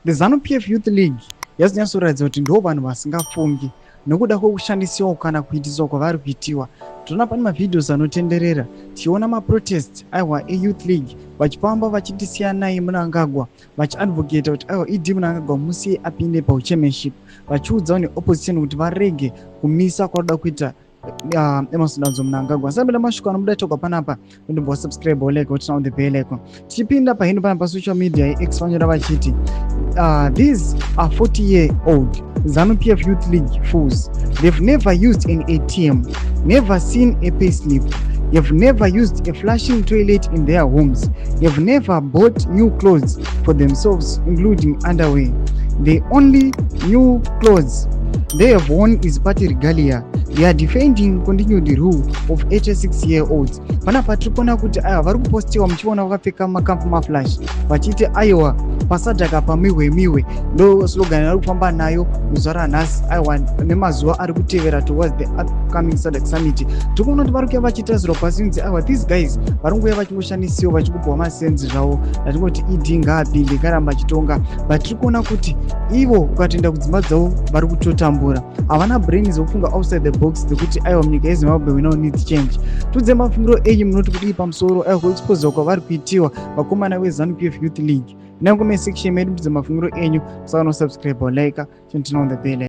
The ZANU PF Youth League yazonyatsoratidza kuti ndo vanhu vasingafungi nokuda kwekushandisiwa kana kuitiswa kwavari kuitiwa. Tinoona pane mavideos anotenderera tichiona maprotest, aiwa, eYouth League vachifamba vachiti siyanai Mnangagwa, vachiadvocata kuti aiwa, ED Mnangagwa musiye apinde pauchairmanship, vachiudzawo neopposition kuti varege kumisa kwaroda kuita Emmerson Dambudzo Mnangagwa. Asambira mashoko anobuda toga panapa, ndobva wasubscribe, wolike, woturn on the bell icon. Tichipinda pahino pana pasocial media yeX, vanyora vachiti, "These are 40-year old ZANU PF Youth League fools. They've never used an ATM, never seen a payslip, have never used a flushing toilet in their homes, have never bought new clothes for themselves, including underwear. The only new clothes they have worn is party regalia. They are defending continued rule of 86-year olds." Panapa tiri kuona kuti aiwa, vari kupostiwa muchiona vakapfeka macamouflage vachiti aiwa, pasadhaka pamihwe mihwe. Ndo slogan vari kufamba nayo muzuva ranhasi, aiwa, nemazuva ari kutevera towards the upcoming SADC summit. Tiri kuona kuti vari kuya vachitarisirwa pasi kunzi aiwa, these guys vari kunguya vachingoshandisiwa, vachikupiwa masenzi zvavo, atingoti ED ngaapinde karamba achitonga. But tiri kuona kuti ivo ukatoenda kudzimba dzavo vari kutotambura, havana brain dzekufunga outside the box dzekuti aiwa, munyika yeZimbabwe we now need change. Tudze mafungiro enyu, munoti kudii pamusoro, aiwa, kuexposiwa kwavari kuitiwa vakomana veZANU PF Youth League? Ina comment section medu, mutidze mafungiro enyu. Musaka nosubscribe, like, turn on the bell.